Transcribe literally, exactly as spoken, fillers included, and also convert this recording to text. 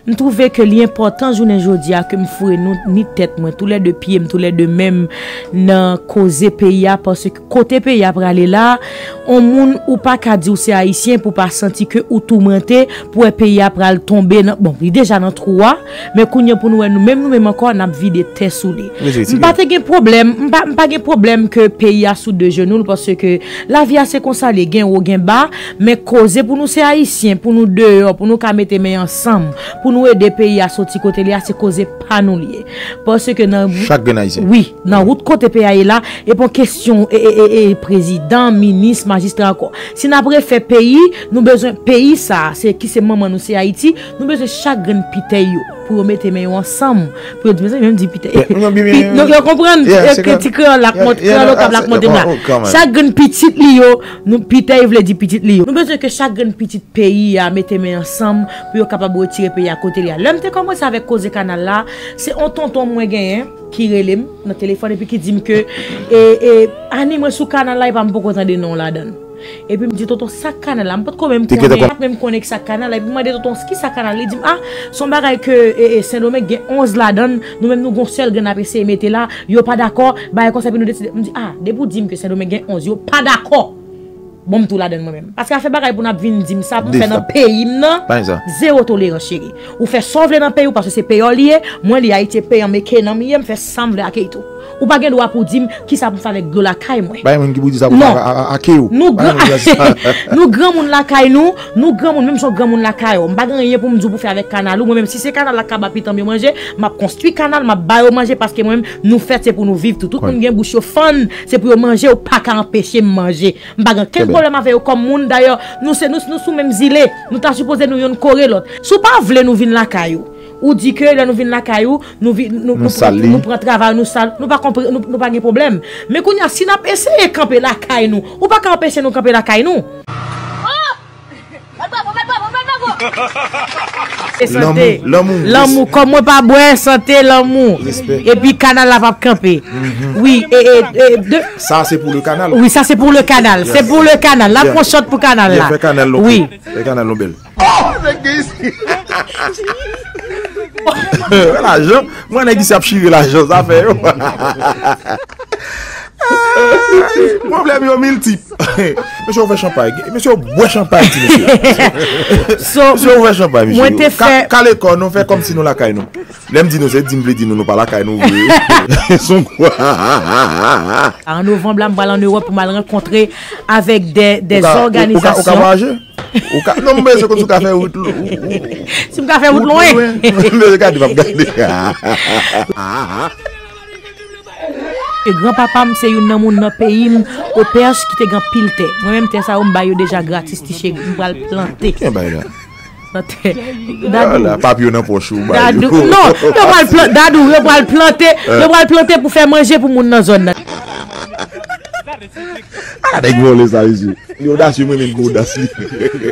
M twouve ke li enpòtan jounen jodi a ke m foure nou, ni tèt mwen, toulède pye m, toulède men m nan koze peyi a, paske kote peyi a prale la, on moun ou pa ka di w se ayisyen pou w pa santi ke ou toumante, pou wè peyi a pral tonbe nan, bon, li deja nan twou a, men kounye a pou nou wè nou menm, nou menm ankò, n ap vide tè sou li. M pa te gen pwoblèm, m pa, m pa gen pwoblèm ke peyi a sou de jenou l, paske lavi a se konsa li ye, gen wo, gen ba, men koze pou nou se ayisyen, pou nou deyò, pou nou ka mete men ansanm, pou nou ede peyi a soti kote li a, se koze pa nou li ye. Paske nan wout, chak grenn ayisyen, wi, nan wout kote peyi a ye la, e pa kesyon e, e, e, e prezidan, minis, majistra ankò. Si n ap refè peyi, nou bezwen peyi sa, se ki se manman nou, se Ayiti, nou bezwen chak grenn pitèy yo pou yo mete men yo ansanm, pou yo di, mezanmi, menm di pitèy. Pi-, yo konprann, e, ke ti kreyòl la k monte, kreyòl lokal la k monte m la. Chak grenn pitit li yo, nou, pitèy vle di pitit li yo. Nou bezwen ke chak grenn pitit peyi a mete men ansanm pou yo kapab retire peyi a kote li a. Lè m te kòmanse avèk koze kanal la, se on tonton mwen genyen ki rele m nan telefòn epi ki di m ke, e, e, Ani, mwen sou kanal la, epa m poko tande non w ladan l. Epi m di, tonton, sa k kanal la? M potko menm konnen, m pat menm konnen ki sa k kanal la. Epi m mande tonton, ki sa kanal? Li di m, a, se yon bagay ke, e, e, Sendomeng gen onz ladan l, nou menm nou gon sèl grenn n ap eseye mete la, yo pa dakò, bagay konsa, epi nou deside. M di, a, depi w di m ke Sendomeng gen onz, yo pa dakò. Bon, m tou ladan l mwen menm. Paske afè bagay pou n ap vin di m sa pou m fè nan peyi m nan, zewo tolerans, cheri. Ou fè sa w vle nan peyi w, paske se peyòl li ye, mwen li ayityen peyan, men ke nan m ye, m fè sa m vle ak li tou. Ou pa gen dwa pou w di m kisa pou m fè avèk dlo lakay mwen. Bay moun ki pou di sa pou fè a, a, a, ake yo. Nou gran, nou granmoun lakay nou, nou granmoun, menm jan w granmoun lakay ou. M pa gen anyen pou m di w pou fè avèk kanal ou. Mwen menm, si se kanal la k ap ba pitit mwen yo manje, m ap konstwi kanal, m ap ba yo manje, paske mwen menm, nou fèt se pou nou viv tou. Tout moun gen bouch yo fann, se pou yo manje, ou pa ka anpeche m manje. M pa gen okenn pwoblèm avè yo kòm moun. Dayè, nou se, nou, nou sou menm zile. Nou ta sipoze nou yonn kore lòt. Si w pa vle nou vin lakay ou, ou di ke lè nou vin lakay ou, nou vi-, nou, nou pran, nou pran travay, nou sal, nou pa konpre-, nou, nou pa gen pwoblèm. Men kounye a, si n ap eseye kanpe lakay nou, ou pa ka anpeche nou kanpe lakay nou. E sante. Lanmou, lanmou, lanmou, kòm mwen pa bwè, sante, lanmou. Respè. Epi kanal la p ap kanpe. Wi, e, e, e, de... Sa se pou le kanal. Wi, sa se pou le kanal. Se pou le kanal. N ap pran shot pou kanal la. Fè kanal nou, wi, fè kanal nou bèl. Oh, nèg gen isi. Lajan, mwen nèg isi ap chire lajan, sa fè yo. Pwoblèm yo miltip. Mesye, ou fè chanpay. Mesye, ou bwè chanpay, ti mesye. So, mesye, ou fè chanpay, mesye. Mwen te fè, kale kò nou, fè kòmsi nou lakay nou. Lè m di nou, se di m vle di nou, nou pa lakay nou vre. Son kwa. An novanm la, m pral an Ewòp pou m al rankontre avèk de, de zòganizasyon. Ou ka, ou ka, ou ka vwayaje? Ou ka, non, m bezwen konn si w ka fè wout lwen. Si m ka fè wout lwen? M bezwen gade, m ap gade. E granpapa m se youn nan moun nan peyi m, Opèch, ki te gen anpil tè. Mwen menm, tè sa yo, m ba yo deja gratis, ti cheri. M pral plante. Ki bagay la? Plante. Dadou. Ala, papye nan pòch ou, ba yo. Dadou. Non, yo pral plan-, Dadou, yo pral plante, yo pral plante pou fè manje pou moun nan zòn nan. Ah, nèg vòlè sa, mesye. Li odasye, mwen menm ki odas li.